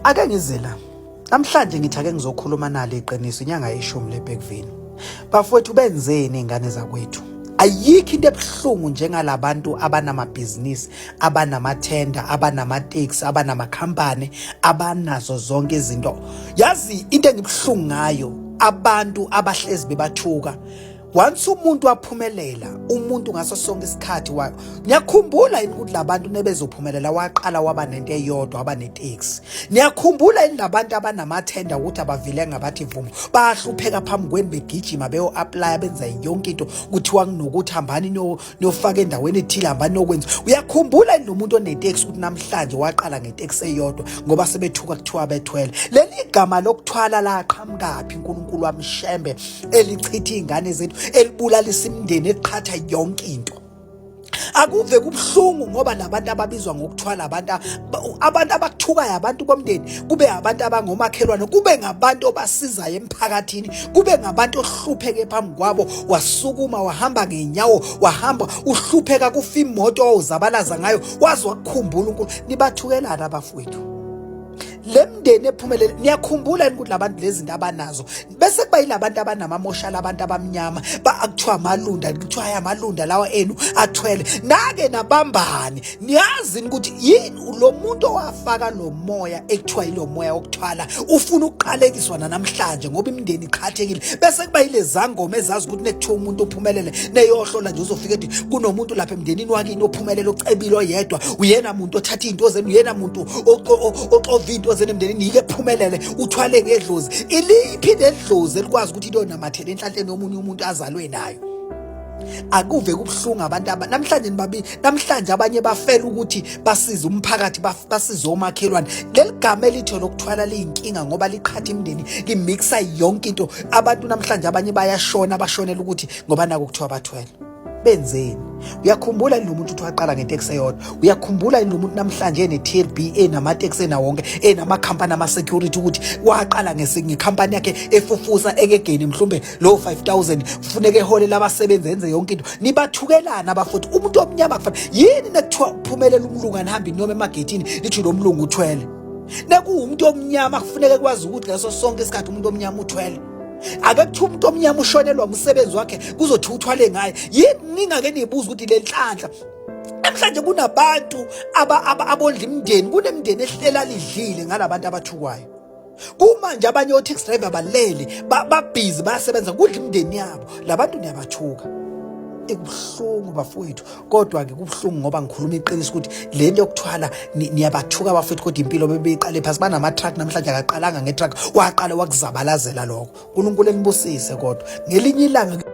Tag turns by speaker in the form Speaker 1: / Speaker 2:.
Speaker 1: Ake ngize la. Namhlanje ngithi ake ngizokhuluma nalo iqiniso inyanga yeshumi leBergville. Bafowethu benzeni ingane zakwethu? Ayikho into ebuhlungu njengalabantu abanamabhizinisi, abanamathenda, abanamateksi, abanamakhampani, abanazo zonke izinto. Yazi into engibuhlungu ngayo abantu abahlezi bebathuka once umuntu waphumelela umuntu ngaso sonke isikhathi wa niyakhumbula yini ukuthi labantu nebezophumelela waqala waba nento eyodwa waba neteksi niyakhumbula yini labantu abanamathenda ukuthi abavile ngabathi vumo bahlupheka phambi kwenu begijima beyo-aplaya benza yonke into kuthiwa kunokuthi hambani niyofaka endaweni ethile hambani niyokwenza uyakhumbula yini lo muntu oneteksi ukuthi namhlanje waqala ngeteksi eyodwa ngoba sebethuka kuthiwa bethwele leli gama lokuthwala laqhamukaphi uNkulunkulu wamshembe elichitha iy'ngane zethu elibulalisa imindeni eliqhatha yonke into akuve kubuhlungu ngoba labantu ababizwa ngokuthwala abantu abantu abakuthukayo abantu bomndeni kube abantu abangomakhelwane kube ngabantu obasizayo emphakathini kube ngabantu ohlupheke phambi kwabo wasukuma wahamba ngenyawo wahamba uhlupheka kufa imoto owuzabalaza ngayo waze wakukhumbula uNkulunkulu nibathukelana abafowethu le mndeni ephumelele niyakhumbula yini ukuthi labantu lezi zinto abanazo bese kuba yilabantu abanamamoshala abantu abamnyama akuthiwa amalunda kuthiwa hayi amalunda lawa enu athwele nake nabambane niyazi ukuthi yini lo muntu owafaka lo moya ekuthiwa yilo moya wokuthwala ufuna ukuqalekiswa nanamhlanje ngoba imindeni iqhathekile bese kuba yilezangoma ezazi ukuthi nekuthiwa umuntu uphumelele neyohlola nje uzofika ethi kunomuntu lapha emndenini wakini ophumelele ocebile oyedwa uyena muntu othatha izinto zenu uyena muntu oxova izinto zenu emndenini yike phumelele uthwale ngedlozi iliphi ledlozi elikwazi ukuthi liyonamathela enhlanhleni yomunye umuntu azalwe nayo akuve kubuhlungu abantu aba namhlanje nibabi namhlanje abanye bafela ukuthi basize umphakathi basize omakhelwane leli gama elithi lokuthwala liyinkinga ngoba liqhatha imindeni limixa yonke into abantu namhlanje abanye bayashona bashonela ukuthi ngoba nako kuthiwa bathwele benzeni uyakhumbula yini lo muntu uthi waqala ngeteksi eyodwa uyakhumbula yini lo muntu namhlanje ene-TLB enamateksi enawonke enamakhampani ama-security ukuthi waqala ngekhampani yakhe efufusa ekegeni mhlawumbe lowo 5000 kufuneka eholele abasebenzi enze yonke into nibathukelana abafuthi umuntu omnyama kufanele yini nekuthiwa uphumelela umlungu anihambi noma emagethini lithi lo mlungu uthwele nekuwumuntu omnyama kufuneka kwazi ukuthi leso sonke isikhathi umuntu omnyama uthwele ake kuthiwa umuntu omnyama ushonelwa umsebenzi wakhe kuzothiwa uthwale ngaye yini ningake niyibuza ukuthi le nhlanhla namhlanje kunabantu abondla imindeni kunemindeni ehlela lidlile ngalabantu abathukwayo kumanje abanye o-taxi driver balele babhizi bayasebenza kudla imindeni yabo labantu niyabathuka ekubuhlungu bafowethu kodwa-ke kubuhlungu ngoba ngikhuluma iqiniso ukuthi le nto yokuthwala niyabathuka abafowethu kodwa impilo bebeyiqale phasi banama-truck namhlanje akaqalanga nge-truck waqala wakuzabalazela lokho unkulunkulu enibusise kodwa ngelinye ilanga.